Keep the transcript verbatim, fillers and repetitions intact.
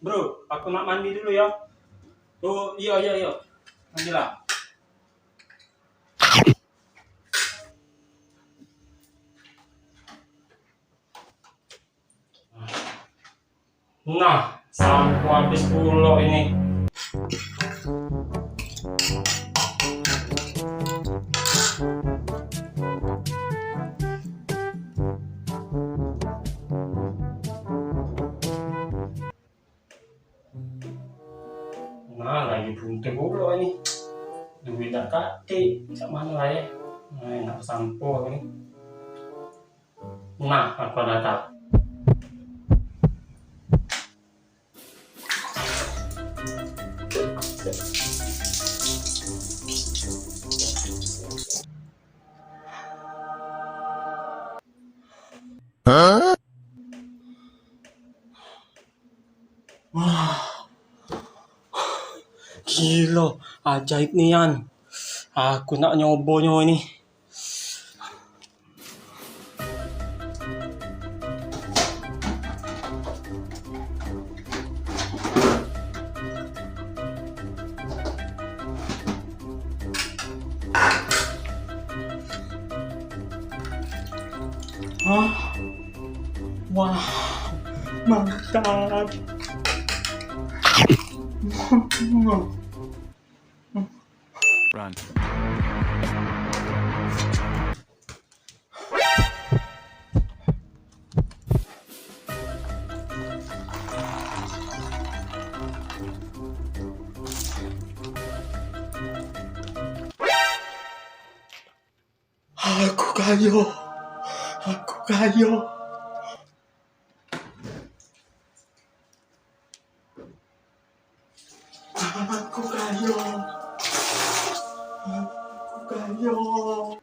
Bro, aku nak mandi dulu ya. Oh, iya, iya, iya. Mandilah. Nah, sampo habis pulo ini. Nah, lagi buntu pulo ini. Duit dak katik, cak mano bae. Nah, nak sampo ni. Nah, aku ada akal. Wah. Gilo, ajaib nian. Aku nak nyobo nyo ini. Hah? Wah, mantap. Run. Aku kayo. Aku kayo. Aku kayo. Aku kayo.